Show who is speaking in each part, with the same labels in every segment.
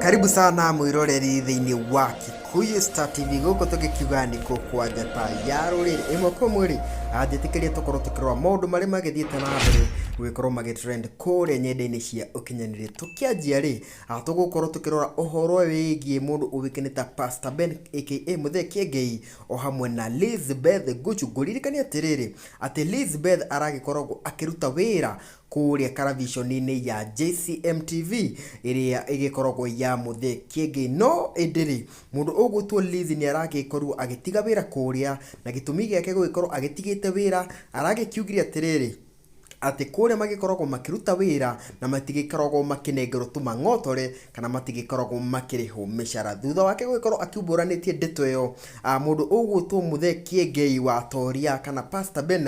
Speaker 1: Karibu sana mwiroreri thĩinĩ wa Kikuyu Star TV gũkũ tũgĩkiuga nĩkuo kwa njata ya rũrĩrĩ. Ĩmwe kwa ĩmwe rĩ, anjĩtĩkĩrie tũkorwo tũkĩrora maũndũ marĩa magĩthiĩte na mbere gũgĩkorwo magĩtrend kũrĩa nyenda-inĩ cia ũkinyanĩria. Tũkĩanjia rĩ, tũgũkorwo tũkĩrora ũhoro wĩgiĩ mũndũ ũĩkaine ta Pastor Ben aka Mũthee Kĩengei o hamwe na Lizbeth Guchu. Ngũririkanie atĩrĩrĩ, atĩ Lizbeth aragĩkoragwo akĩruta wĩra kũrĩa karaviconi-inĩ ya JCM TV ĩrĩa ĩgĩkoragwo ya Mũthee Kĩengei. No ĩndĩ rĩ, mũndũ ũgwĩtwo Liz nĩ aragĩkorirwo agĩtiga wĩra kũrĩa, na gĩtũmi gĩake gũgĩkorwo agĩtigĩte wĩra, aragĩkiugire atĩrĩrĩ, atĩ kũrĩa magĩkoragwo makĩruta wĩra na matigĩkoragwo makĩnengerwo tũmang'otore kana matigĩkoragwo makĩrĩhwo mĩcara. Thutha wake gũgĩkorwo akiumbũranĩtie ndeto ĩyo, mũndũ ũgwĩtwo Mũthee Kĩengei wa Toria kana Pastor Ben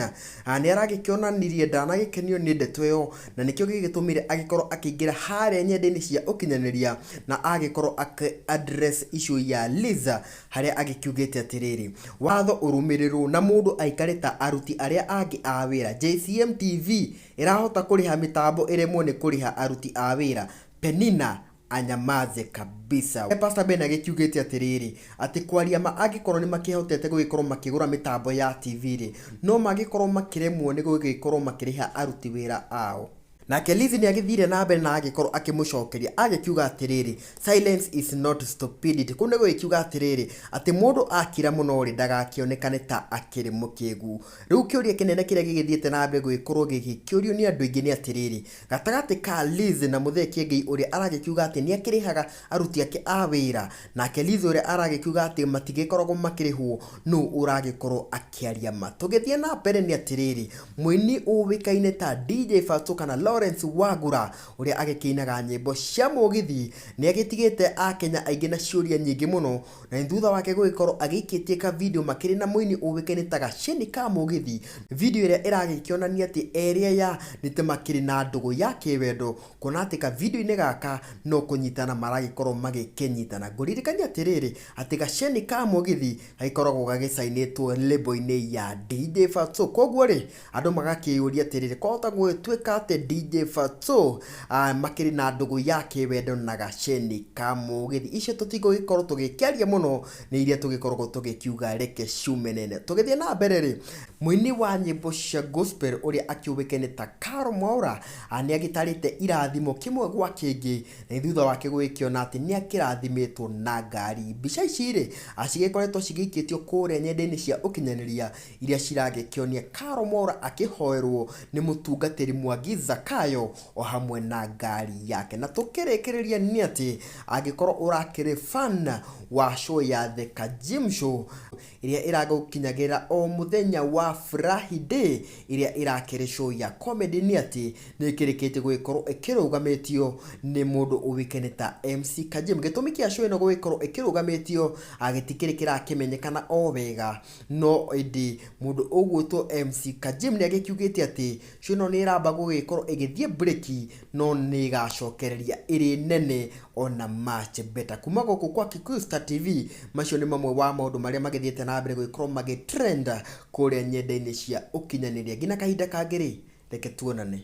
Speaker 1: nĩ aragĩkĩonanirie ndanagĩkenio nĩ ndeto ĩyo na nĩkĩo gĩgĩtũmire agĩkorwo akĩingĩra harĩa nyenda-inĩ cia ũkinyanĩria na agĩkorwo akĩ address issue ya Liza harĩa agĩkiugĩte atĩrĩrĩ, watho ũrũmĩrĩrwo na mũndũ aikare ta aruti arĩa angĩ a wĩra. JCM TV ĩrahota kũrĩha mĩtambo ĩremwo nĩ kũrĩha aruti a wĩra. Penina anyamaze kabisa. Pastor Ben agĩkiugĩte atĩrĩrĩ, atĩ kwaria ma angĩkorwo nĩ makĩhotete gũgĩkorwo makĩgũra mĩtambo ya TV rĩ, no magĩkorwo makĩremwo nĩ gũgĩkorwo makĩrĩha aruti wĩra ao. Nake Liz nĩ agĩthire na mbere na agĩkorwo akĩmũcokeria agĩkiuga atĩrĩrĩ, silence is not stupidity. Kũu nĩ gũgĩkiuga atĩrĩrĩ, atĩ mũndũ akira mũno rĩ, ndagakĩonekane ta akĩrĩ mũkĩgu. Rĩu kĩũria kĩnene kĩrĩa gĩgĩthiĩte na mbere gũgĩkorwo gĩgĩkĩũrio nĩ andũ aingĩ nĩ atĩrĩrĩ, Gatagatĩ ka Liz na Mũthee Kĩengei ũrĩa aragĩkiuga atĩ nĩakĩrĩhaga aruti ake a wĩra, nake Liz ũrĩa aragĩkiuga atĩ matigĩkoragwo makĩrĩhwo, nũ ũragĩkorwo akĩaria ma? Tũgĩthiĩ na mbere nĩ atĩrĩrĩ, mũini ũĩkaine ta DJ Fatxo kana Lawrence Wangũra ũrĩa agĩkĩinaga nyĩmbo cia mũgithi nĩagĩtigĩte akenya aingĩ na ciũria nyingĩ mũno Na nĩ thutha wake gũgĩkorwo agĩikĩtie ka video makĩrĩ na mũini ũĩkaine ta Gaceni ka Mũgithi, video ĩrĩa ĩragĩkĩonania atĩ erĩ aya nĩ ta makĩrĩ na ndũgũ ya kĩwendo, kuona atĩ ka video-inĩ gaka no kũnyitana maragĩkorwo magĩkĩnyitana. Ngũririkanie atĩrĩrĩ, atĩ Gaceni ka Mũgithi gagĩkoragwo gagĩcainĩtwo label-inĩ ya DJ Fatxo, koguo rĩ, Andũ magakĩyũria atĩrĩrĩ, kwahota gũgĩtuĩka atĩ DJ Fatxo makĩrĩ na ndũgũ ya kĩwendo na Gaceni ka Mũgĩthi? Icio tũtigũgĩkorwo tũgĩkĩaria mũno, nĩ iria tũgĩkoragwo tũgĩkiuga reke ciume nene. Tũgĩthiĩ na mbere rĩ, mũini wa nyĩmbo cia gospel ũrĩa akĩũĩkaine ta Carol Mwaũra nĩ agĩtarĩte irathimo kĩmwe gwa kĩngĩ, na nĩ thutha wake gũgĩkĩona atĩ nĩ akĩrathimĩtwo na ngari. Mbica ici rĩ, cigĩkoretwo cigĩikĩtio kũrĩa nyenda-inĩ cia ũkinyanĩria iria ciragĩkĩonia Carol Mwaura akĩhoerwo nĩ mũtungatĩri Mwangi Zakayo o hamwe na ngari yake. Na tũkĩrĩkĩrĩria nĩ atĩ angĩkorwo ũrakĩrĩ fan wa show ya The Kajim Show ĩrĩa ĩragũkinyagĩra o mũthenya wa Friday ĩrĩa ĩrakĩrĩ show ya comedy nĩ atĩ nĩ ĩkĩrĩkĩtie gũgĩkorwo ĩkĩrũgamĩtio nĩ mũndũ ũĩkaine ta MC Kajim. Gĩtũmi kĩa show ĩno gũgĩkorwo ĩkĩrũgamĩtio gĩtikĩrĩ kĩrakĩmenyekana o wega. No ĩndĩ mũndũ ũgwĩtwo MC Kajim nĩ agĩkiugĩte atĩ show ĩno nĩ ĩramba gũgĩkorwo ĩgĩthiĩ mburĩki no nĩ ĩgacokereria ĩrĩ nene ona much better. Kuma gũkũ kwa Kikuyu Star TV, macio nĩ mamwe wa maũndũ marĩa magĩthiĩte na mbere gũgĩkorwo magĩ trend kũrĩa nyenda-inĩ cia ũkinyanĩria. Nginya kahinda kangĩ rĩ, reke tuonane.